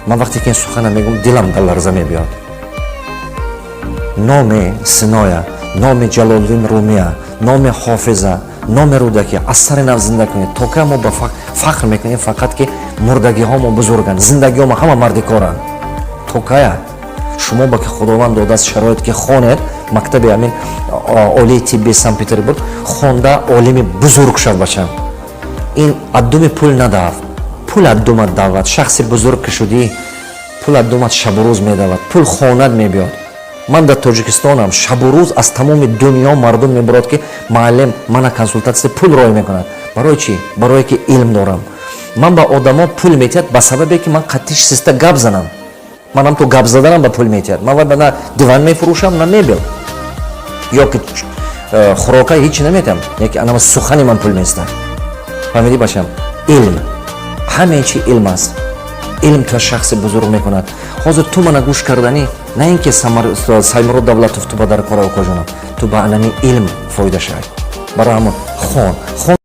Ман вақте ки ин сухана мегӯм, дилам дар ларза мебиёд. Номи Синоя, номи Ҷалолиддин Румия, номи Ҳофиза, номи Рӯдакия аз сари нав зинда кунед. То ка мо ба фахр мекунем фақат, ки мурдагиҳо мо бузурганд, зиндагиҳо мо ҳама мардикоранд? То кая? Шумо ба ки Худованд додааст шароит, ки хонед мактаби ҳамин олии тибби Санкт Петербург, хонда олими бузург шав, бачам. Ин аддуми пул надав, пул аддумат давад. Шахси бузург ки шудӣ, пул аддумат шабу рӯз медавад, пул хонат мебиёд. Ман дар Тоҷикистонам, шабу рӯз аз тамоми дунё мардум мебурад, ки муаллим, мана консультатсия, пул рой мекунад. Барои чӣ? Барое ки илм дорам. Ман ба одамо пул метиҳад ба сабабе ки ман қаттиш систа гап занам. Манам то гап заданам ба пул метиҳад. Ман вай на диван мефурӯшам, на мебел ё ки хӯрока, ҳичи наметиҳам, яки анама сухани ман пул местад. Фаҳмидӣ, бачам? Илм, ҳамаи чи илм аст. Илм туя шахси бузург мекунад. Ҳозир ту мана гӯш карданӣ, на ин ки Саймурод Давлатов ту ба дар кора, укоҷонам, ту ба анами илм фоида шавӣ. Барои ҳамон хон, хон.